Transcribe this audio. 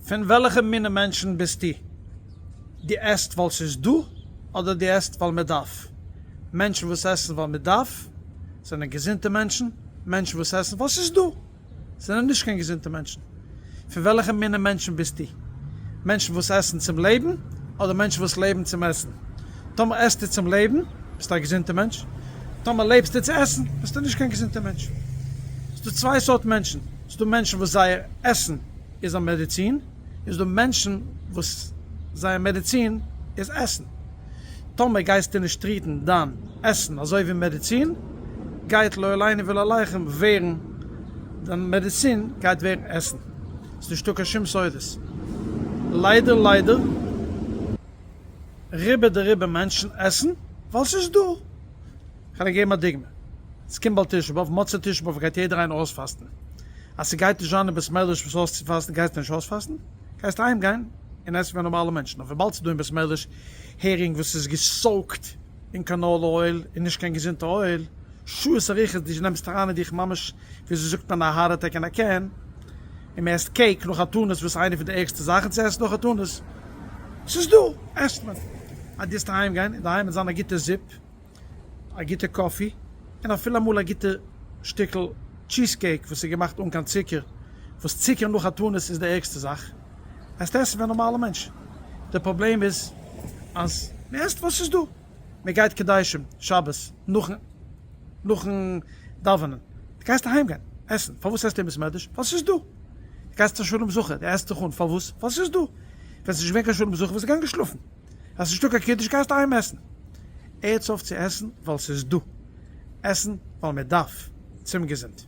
פון וועלכע מינע מענטשן ביסטו? דו עסט ווייל ס'איז דא אדער דו עסט ווייל מ'דארף? מענטשן וואס עסן ווייל מ'דארף זענען געזונטע מענטשן, מענטשן וואס עסן ווייל ס'איז דא זענען נישט קיין געזונטע מענטשן. פון וועלכע מינע מענטשן ביסטו? מענטשן וואס עסן צום לעבן אדער מענטשן וואס לעבן צום עסן? טאמער עסטו צום לעבן ביסטו א געזונטע מענטש, טאמער לעבסטו צו עסן ביסטו נישט קיין געזונטע מענטש. ס'דא צוויי סארט מענטשן, ס'דא מענטשן וואס זייער עסן איז א מעדיצין, און ס'דא מענטשן וואס זייער מעדיצין איז עסן. טאמער גייסטו נישט treat ן דיין עסן אזוי ווי מעדיצין, גייט לא עלינו ולא עליכם ווערן, דיין מעדיצין גייט ווערן עסן. ס'נישטא קיין שום סודות. ליידער ליידער רובא דרובא מענטשן עסן ווייל ס'איז דא. כ'על דיר געבן א דוגמא. ס'קומט באלד תשעה באב, מוצאי תשעה באב גייט יעדער איינער אויספאסטן. אז ס'גייט נישט זיין אין בית מדרש וואס אויסצופאסטן גייסטו נישט אויספאסטן? גייסט אהיים גיין און עסן ווי נארמאלע מענטשן. אבער וויבאלד ס'איז דא אין בית מדרש הערינג וואס איז גע soak ט אין canola oil און נישט קיין געזונטע oil, שעות אריכות דו נעמסט אריין אין דיך ממש וויאזוי זאגט מען א heart attack אין א can, און מען עסט cake נאך א תענית וואס איז איינע פון די ערגסטע זאכן צו עסן נאך א תענית, ס'איז דא, עסט מען. אז דו וועסט אהיים גיין, אינדערהיים וועט זיין א גוטע זופ, א גוטע coffee, און אפילו אמאל א גוטע שטיקל cheese cake וואס איז געמאכט אן קיין צוקער, וואס צוקער נאך א תענית איז די ערגסטע זאך, וועסטו עסן ווי א נארמאלע מענטש. די פראבלעם איז אז מען עסט וואס ס'איז דא. מען גייט קדשים שבת נאכן נאכן דאווענען, דו גייסט אהיים גיין עסן, פארוואס עסטו אין בית מדרש? ווייל ס'איז דא. דו גייסט צו שלום זכר, דו עסט זיך אן, פארוואס? ווייל ס'איז דא. ווען ס'איז נישט געווען קיין שלום זכר וואלסטו געגאנגען שלאפן. אז ס'נישטא קיין קידוש גייסטו אהיים עסן. הערטס אויף צו עסן ווייל ס'איז דא. עסן ווייל מען דארף. צום געזונט.